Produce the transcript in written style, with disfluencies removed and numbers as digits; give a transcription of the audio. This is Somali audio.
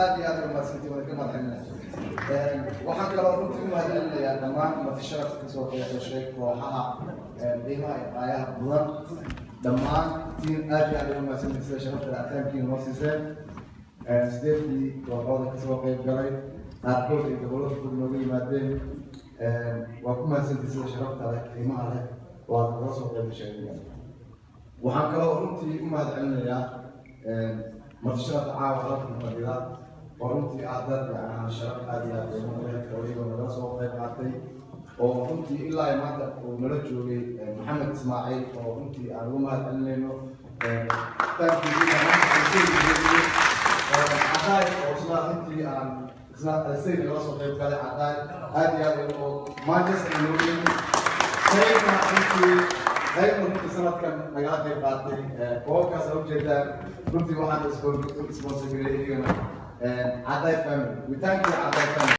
Aad iyo aad ay umahadsantiin, waan ka mahadcelinaya. Waxaan kaloo runtii u mahadcelinayaa dhammaan marti sharafta kasoo qayb gashay, kooxaha qiimaha iyo qaayaha mudan. Dhammaan tiin aad iyo aad ay umahadsantiin sida sharafta ataankiina noo siiseen. Sideedkii kooxooda kasoo qayb galay, qaarkood ay gobollada fog nooga yimaadeen, waa ku mahadsantiin sida sharafta leh, qiimaha leh oo aad nagala soo qayb gasheen. Waxaan kaloo runtii u mahadcelinayaa marti sharafta caawa halkan fadhida, oo runtii ah dad yacnaa sharaf aad iyo aad qiimo leh, oo iyagoo nagala soo qayb qaatay, oo runtii ilaa ay maanta uu nala joogay Maxamed Ismaaciil, oo runtii aan ugu mahad celinayno. Thank you. Cadaay oo isna runtii aan isna say nagala soo qayb galay, Cadaay aad iyo aad oo Manchester nooga yimid, qaybna runtii sanadkan nagala qayb qaatay koobabkaas aa ujeedaan. Runtii waxaan sponsor gareeyay iyagana Cadaay family. We thank you, Cadaay family.